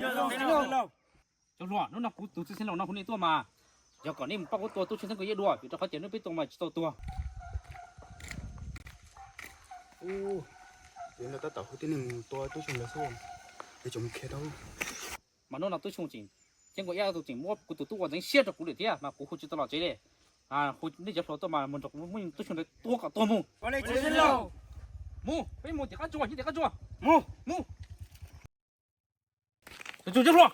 Cov hluas, hnub no kuv tus txiv xeev laus no hu nej tuaj mas yog kom nej mus pab kuv tua tub Tsheej Xeeb Kaum Yaj dua, vim rau qhov tias hnub peb tua mas tsis tau tua. Tab tom hu tib neeg mus tua tub Tsheej lawv xwb, es tseem mus khiav tau. Mas hnub no tub Tsheej tseem, Xeeb Kaum Yaj tus tseem muab kuv tus tub ua ntxeev siab rau kuv lawm thiab mas kuv hu tsis tau los tsev li. Hu nej cov hluas tuaj mas mus nrog kuv muab tub Tsheej ntawd tua kom tuag mus. Mus, peb mus tim qab tsuas, nyob tim qab tsuas. Mus, mus. Cov hluas,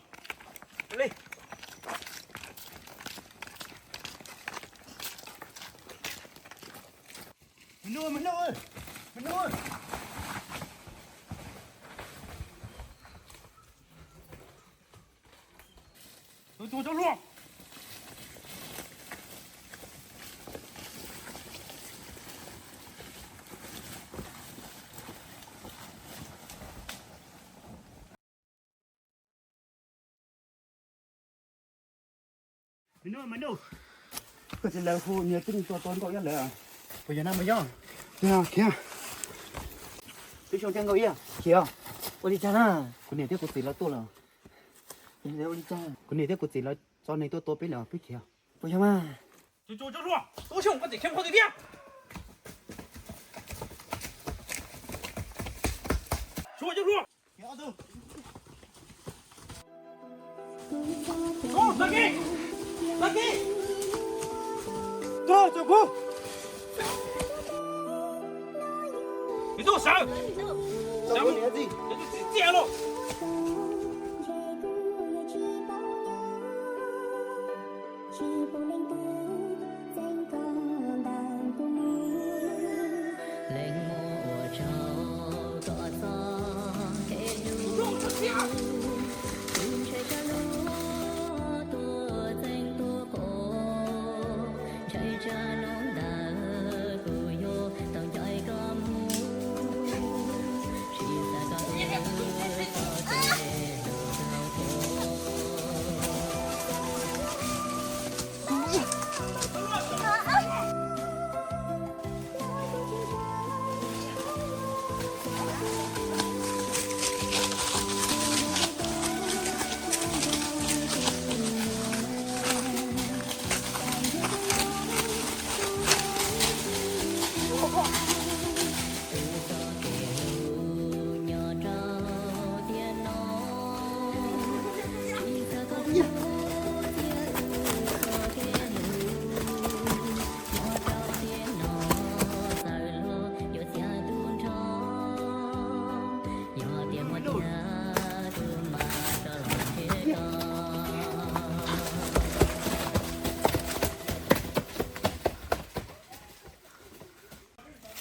Koj tsis lawv hu nyias tib neeg tua tau Xeeb Kaum Yaj lawm. Puas yog na Mus Yob? Khiav, tub Xeeb Kaum Yaj khiav. Ua li cas na? Kuv niam thiab kuv txiv lawv tuaj lawm. Kuv niam thiab kuv txiv lawv tso neeg tuaj tua peb lawm, peb khiav. Puas yog mas? Tub Xeeb, koj tseem khiav mus qhov twg thiab?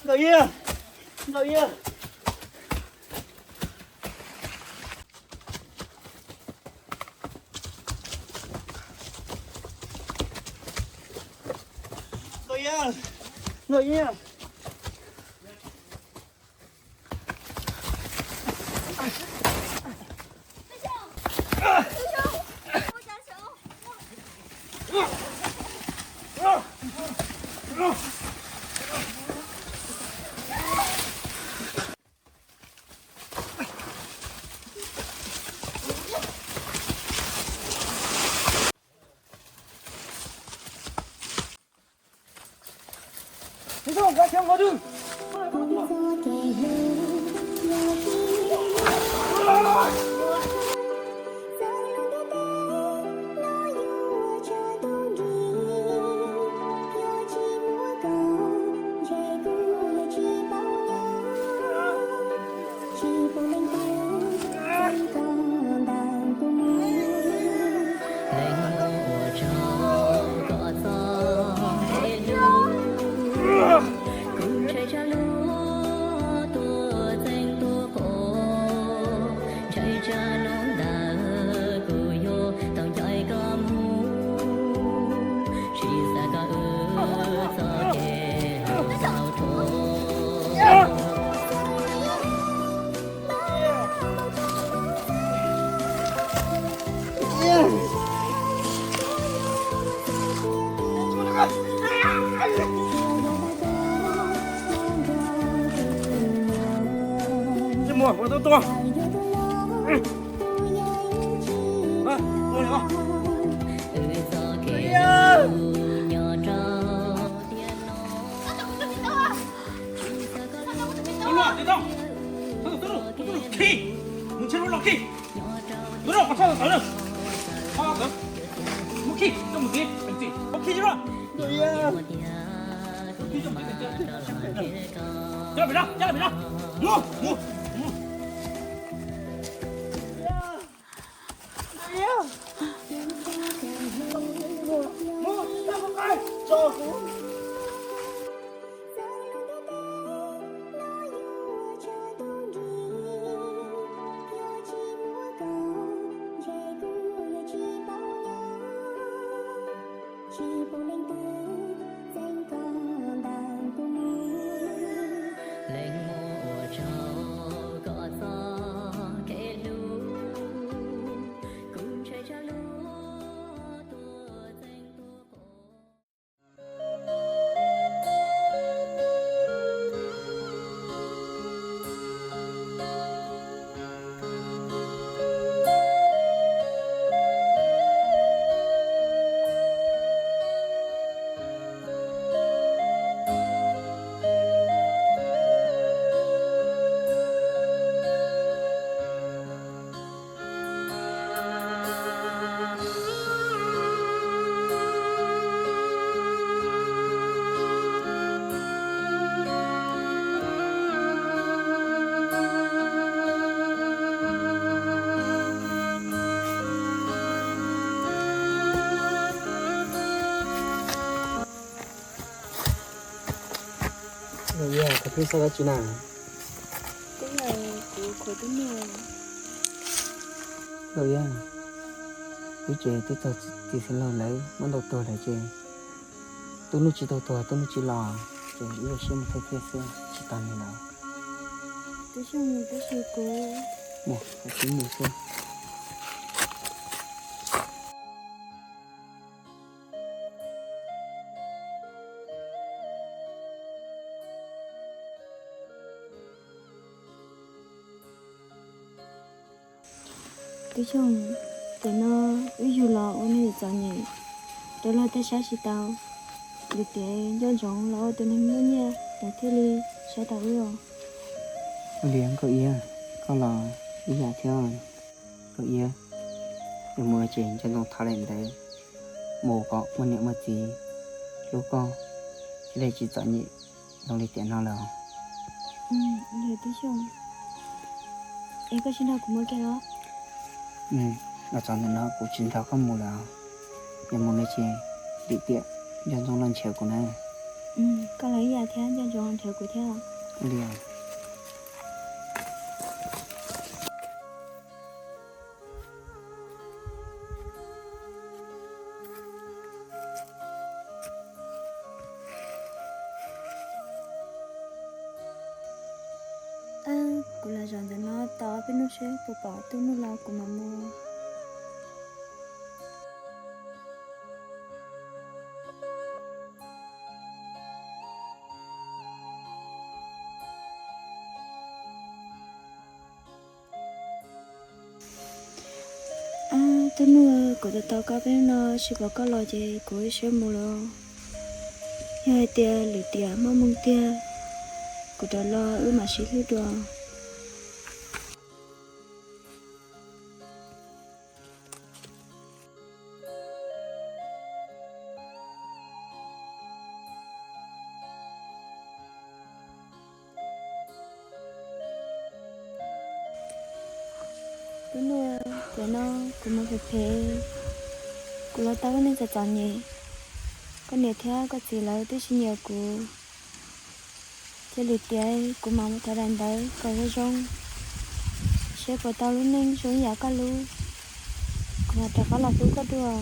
Nkauj Iab, Nkauj Iab. Nkauj Iab, Nkauj Iab. Tus muam, ua tua tua. Laus Iab, koj pheej xav dab tsi na? Twb yog kuv khuv tub nuj. Laus Iab, wb ces twb txog txiv xeev laug lawv muab ntaus tuag lawm ces tub nuj tsis tau tuag tub nuj tsis los, ces wb ua siab mus thiaj thiaj xwb tsis tos nws lawm. Tub Xyooj, tab sis kuv, mus, kuv mus xwb. Tub Xyooj, tiam no wb yug los ua neeg txom nyem, rau luag tej saib tsis tau, lwm tiam nco ntsoov los ua tus neeg muaj nyiaj lawv thiaj li saib tau wb os. Ua li Nkauj Iab, koj los ib yam thiab. Nkauj Iab, yuav mus ces nco ntsoov thov daim ntawv mus kom muaj niam muaj txiv hlub koj, thiaj li tsis txom nyem zoo li tiam no lawm. Tub Xyooj, es koj tsis nrog kuv mus kiag los? Los txog ntawm no kuv tsis nrog koj mus lawm. Yog mus no ces lwm tiam nco ntsoov los nrhiav kuv na. Koj los ib yam thiab, nco ntsoov los nrhiav kuv thiab. Ua li. Kuv los zaum ntawm no tos ob peb hnub seb puas pom tub nuj los kuv mam mus. Tub nuj, kuv tos tos koj peb hnub no tsis pom koj los ces kuv ib siab mus lawm. Yog hais tias lwm tiam muaj hmoo tiag, kuv rov los wb mam sib hlub dua. Tub nuj, tiam no kuv mus phem phem, kuv los tau lub neej txom txom nyem, koj niam thiab koj txiv lawv twb tsis nyiam kuv. Cia lwm tiam kuv mam mus thov daim ntawv kom zoo zoo, seb puas tau lub neej zoo ib yam koj lub, kuv mam rov qab los hlub koj dua.